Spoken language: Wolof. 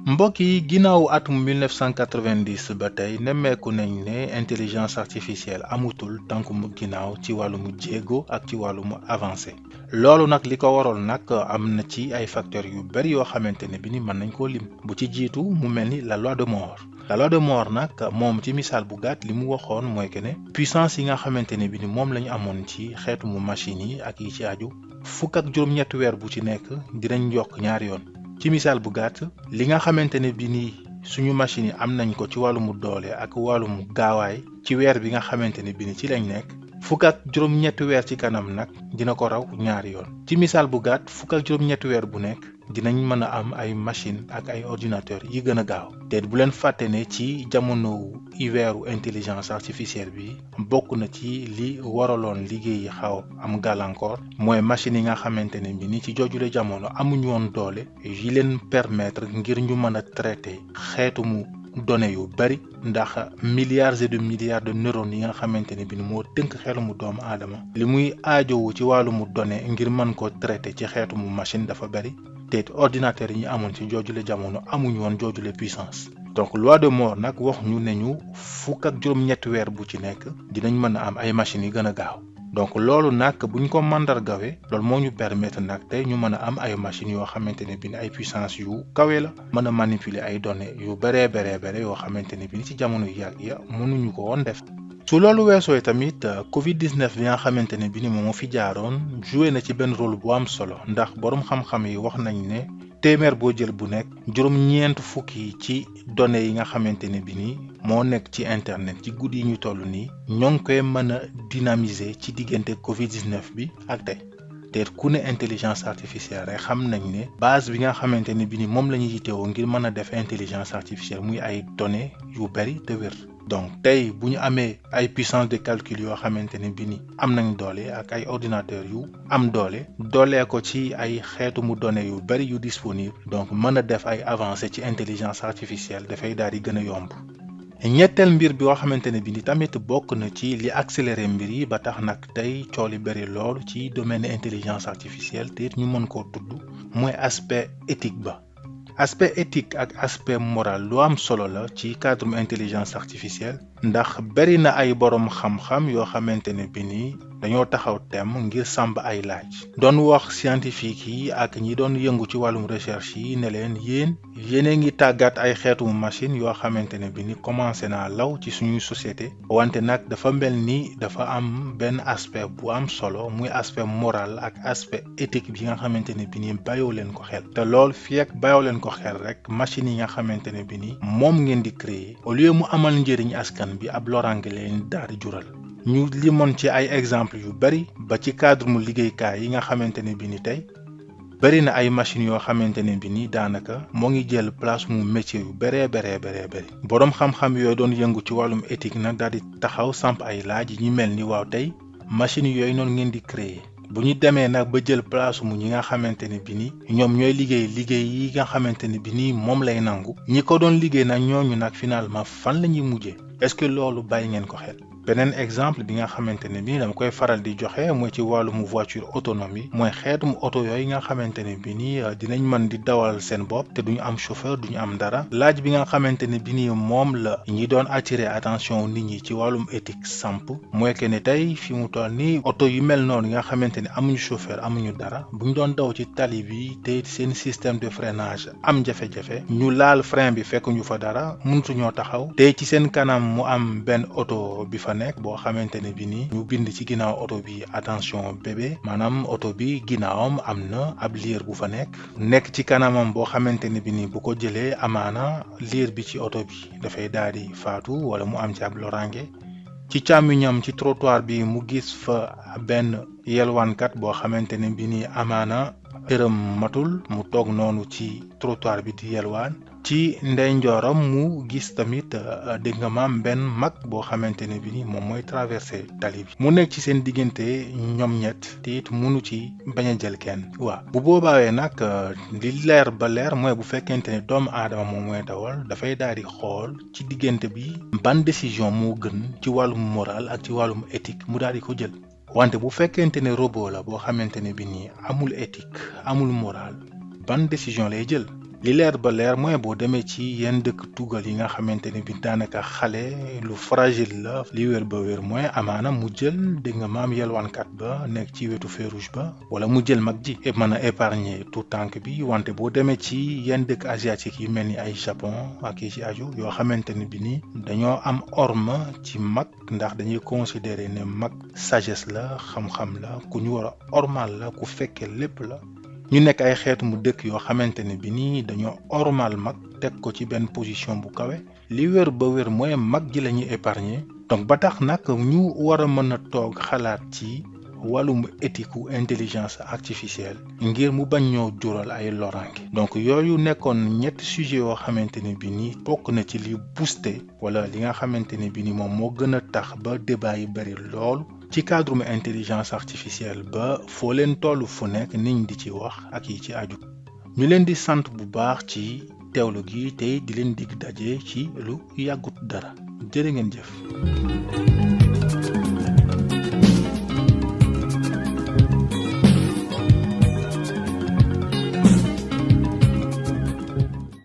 mbokk yi ginnaaw atum 1990 ba tey nemmeeku nañ ne intelligence artificielle amutul tànk mu ginnaaw ci wàllum jéego ak ci wàllum avancé loolu nag li ko waral nag am na ci ay facteurs yu bari yoo xamante ne bi ni mën nañ koo lim bu ci jiitu mu mel ni la loi de Moore la loi de Moore nag moom ci misaal bu gàtt li mu waxoon mooy que ne puissance yi nga xamante ne bi ni moom la ñu amoon ci xeetu mu machines yi ak yi ci aju fukk ak juróom-ñetti weer bu ci nekk dinañ yokk ñaari yoon. ci misaal bu gàtt li nga xamante ne bi nii suñu machine yi am nañ ko ci wàllumu doole ak wàllumu gaawaay ci weer bi nga xamante ne bi ni ci lañ nekk fukk ak juróom-ñetti weer ci kanam nag dina ko raw ñaari yoon ci misaal bu gàtt fukk ak juróom-ñetti weer bu nekk dinañ mën a am ay machine ak ay ordinateur yi gën a gaaw te bu leen fàtte ne ci jamono hiveru intelligence artificielle bi bokk na ci li waraloon liggéey yi xaw am gàllankoor mooy machine yi nga xamante ne bi ni ci joojule jamono amuñu woon doole yi leen permettre ngir ñu mën a traiter xeetu mu données yu bari ndax milliards et de milliards de neurones yi nga xamante ne bi ni moo tënk xelu mu doomu aadama li muy aajowu ci wàllu mu données ngir mën ko traiter ci xeetu mu machine dafa bari te ordinateur yi ñu amoon ci joojule jamono amuñu woon joojule puissance donc loi de Moore nag wax ñu ne ñu fukk ak juróom-ñetti weer bu ci nekk dinañ mën a am ay machines yi gën a gaaw donc loolu nag buñ ko mandargawee loolu moo ñu permettre nag tey ñu mën a am ay machines yoo xamante ne bi ni ay puissance yu kawe la mën a manipuler ay données yu bare yoo xamante ne bi ni ci jamono yu yàgg ya mënuñu ko woon def. su loolu weesoo tamit Covid-19 bi nga xamante ne bi ni moo fi jaaroon joué na ci benn rôle bu am solo ndax borom xam-xam yi wax nañ ne téeméer boo jël bu nekk juróom-ñeent fukk yi ci données yi nga xamante ne bi ni moo nekk ci internet ci guddi yi ñu toll nii ñoo ngi koy mën a dynamiser ci diggante Covid-19 bi ak tey te ku ne intelligence artificielle rek xam nañ ne base bi nga xamante ne bi ni moom la ñuy yitewoo ngir mën a def intelligence artificielle muy ay données yu bari te wér. donc tey bu ñu amee ay puissance de calcul yoo xamante ne bi ni am nañ doole ak ay ordinateurs yu am doole doolee ko ci ay xeetu mu données yu bari yu disponible donc mën a def ay avancées ci intelligence artificielle dafay daal di gën a yomb. ñetteel mbir bi yoo xamante ne bi ni tamit bokk na ci li accélérer mbir yi ba tax nag tey coow li bari lool ci domaine intelligence artificielle te ñu mën koo tudd mooy aspect éthique ba. aspect éthique ak aspect moral lu am solo la ci cadre intelligence artificielle ndax bari na ay borom xam-xam yoo xamante ne bi ni dañoo taxaw tem ngir sàmb ay laaj doon wax scientifique yi ak ñi doon yëngu ci wàllum recherche yi ne leen yéen a ngi tàggat ay xeetu machine yoo xamante ne bi ni commencé naa law ci suñuy société wante nag dafa mel ni dafa am benn aspect bu am solo muy aspect moral ak aspect éthique bi nga xamante ne bi ni bàyyoo leen ko xel te lool fii ak bàyyoo leen ko xel rek machine yi nga xamante ne bi ni moom ngeen di créer au lieu mu amal njëriñ askan bi ab loraange leen daal di jural ñu limoon ci ay exemple yu bari ba ci cadre mu liggéeykaay yi nga xamante ne bi ni tey bari na ay machines yoo xamante ne bi ni daanaka moo ngi jël place mu métier yu bari boroom xam-xam yooyu doon yëngu ci wàllum éthique nag daal di taxaw samp ay laaj yi ñu mel ni waaw tey machines yooyu noonu ngeen di créer bu ñu demee nag ba jël place mu ñi nga xamante ne bi ni ñoom ñooy liggéey yi nga xamante ne bi ni moom lay nangu ñi ko doon liggéey nag ñooñu nag finalement fan la ñuy mujjee est-ce que loolu bàyyi ngeen ko xel. beneen exemple bi nga xamante ne bi dama koy faral di joxe mooy ci wàllum voiture autonome yi mooy xeetum oto yooyu nga xamante ne bi ni dinañ mën di dawal seen bopp te duñu am chauffeur duñu am dara laaj bi nga xamante ne bi ni moom la ñi doon attirer attention nit ñi ci wàllum éthique samp mooy que ne tey fi mu toll nii oto yu mel noonu nga xamante ne amuñu chauffeur amuñu dara bu ñu doon daw ci tali bi te seen système de freinage am jafe-jafe ñu laal frein bi fekk ñu fa dara mëntuñoo taxaw te ci seen kanam mu am benn oto bi fa nekk boo xamante ne bi ni ñu bind ci ginnaaw oto bi attention bébé maanaam oto bi ginnaawam am na ab liir bu fa nekk ci kanamam boo xamante ne bi ni bu ko jëlee amaana liir bi ci oto bi dafay daal di faatu wala mu am ci ab loraange ci càmmiñam ci trottoir bi mu gis fa benn yelwaankat boo xamante ne bi ni amaana ërëm matul mu toog noonu ci trottoir bi di yelwaan ci ndeyjooram mu gis tamit dégg nga maam benn mag boo xamante ne bi ni moom mooy traversé tali bi mu nekk ci seen diggante ñoom ñett te it munu ci bañ a jël kenn waaw bu boobaawee nag li leer ba leer mooy bu fekkente ne doomu aadama moom mooy dawal dafay daal di xool ci diggante bi ban décision moo gën ci wàllum moral ak ci wàllum éthique mu daal di ko jël wante bu fekkente ne robot la boo xamante ne bi nii amul éthique amul moral ban décision lay jël li leer ba leer mooy boo demee ci yenn dëkk tugal yi nga xamante ne bi daanaka xale lu fragile la li wér ba wér mooy amaana mu jël dégg nga maam yelwaankat ba nekk ci wetu feu rouge ba wala mu jël mag ji mën a épargner tout tànk bi wante boo demee ci yenn dëkk asiatique yi mel ni ay Japon ak yi ci aju yoo xamante ne bi ni dañoo am orma ci mag ndax dañuy considérer ne mag sagesse la xam-xam la ku ñu war a ormal la ku fekkee lépp la ñu nekk ay xeetu mu dëkk yoo xamante ne bi nii dañoo ormal mag teg ko ci benn position bu kawe li wér ba wér mooy mag ji la ñuy épargner donc ba tax nag ñu war a mën a toog xalaat ci wàllum éthique u intelligence artificielle ngir mu bañ ñoo jural ay lorange donc yooyu nekkoon ñetti sujet yoo xamante ne bi nii bokk na ci li booster wala li nga xamante ne bi ni moom moo gën a tax ba débat yi bari lool ci cadre intelligence artificielle ba foo leen toll fu nekk niñ di ci wax ak yi ci aju ñu leen di sant bu baax ci teewlu gi tey di leen dig daje ci lu yàggut dara jërë ngeen jëf